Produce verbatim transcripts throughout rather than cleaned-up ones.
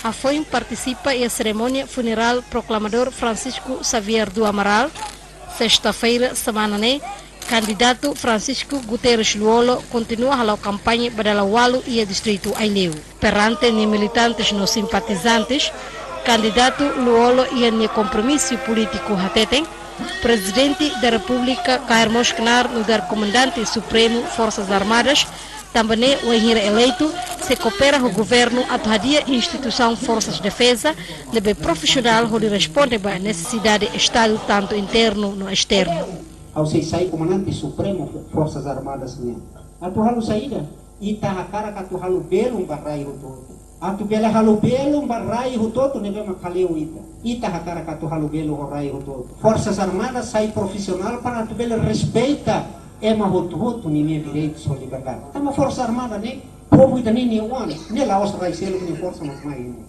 Hafoin partisipa iha serimónia funerál proklamadór Francisco Xavier do Amaral, sesta-feira semana ne'e, kandidatu Francisco Guterres Lú-Olo kontinua hala'o kampaña ba dala ualu iha distritu Aileu. Perante nia militantes no simpatizantes, kandidatu Lú-Olo iha nia kompromisu polítiku hateten, Prezidente da Repúblika kaer mós knaar nu'udar Komandante Supremu Forsas Armadas, tanba ne'e wainhira eleitu, sei koopera ho governu atu hadi'a instituisaun Forsas Defeza ne'ebé profisionál hodi responde ba nesesidade Estadu tantu internu no esternu. Ha'u sei sai Komandante Supremu Forsas Armadas nian. Atu halo saida? Ita hakarak atu halo belun ba rai hotu-hotu. Atu bele halo belun ba rai hotu-hotu ne'ebé mak hale'u ita. Ita hakarak atu halo belun ho rai hotu-hotu. Forsas Armadas sai profisionál para atu bele respeita ema hotu-hotu ninia direitu no liberdade. Tanba Forsa Armada ne'e, povu ida-ne'e nia oan, ne'e la'ós rai seluk nia forsa mak mai ne'e.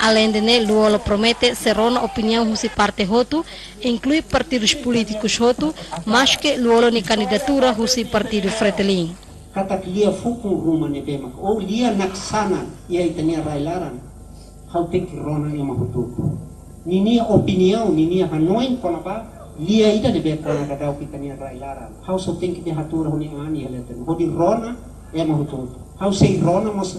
Aleinde ne'e, Lú-Olo promete sei rona opiniaun husi parte hotu, inklui partidus polítikus hotu, maske Lú-Olo nia kandidatura husi partidu Fretilin. Katak lia fukun ruma ne'ebé mak, ou lia naksanak iha ita-nia rai-laran, ha'u tenke rona ema hotu-hotu ninia opiniaun, ninia hanoin kona-ba lia ida ne'ebé kona daudaun ita-nia rai-laran. Ha'u só tenke be hatuur ha'u-nia an iha leten hodi rona ema hotu-hotu. Ha'u sei rona mós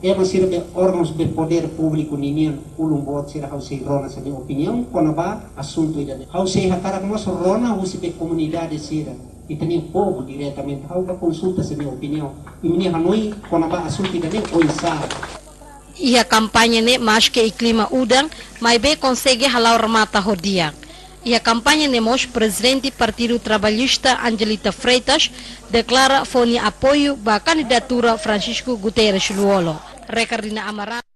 ema sira be órgaun be podér públiku ninian ulun-boot sira, ha'u sei rona sira-nia opiniaun kona-ba asuntu ida-ne'e. Ha'u sei hakarak mós rona husi be komunidade sira, ita-nia povu diretamente. Ha'u ba konsulta sira-nia opiniaun, imi-nia hanoin kona-ba asuntu ida-ne'e oinsá. Iha kampaña ne'e maske iha klima udan, maibé konsege hala'o remata ho di'ak. Iha kampaña ne'e mós Prezidente Partidu Trabalhista Angelita Freitas deklara fó nia apoiu ba kandidatura Francisco Guterres Lú-Olo. Recardina Amaral.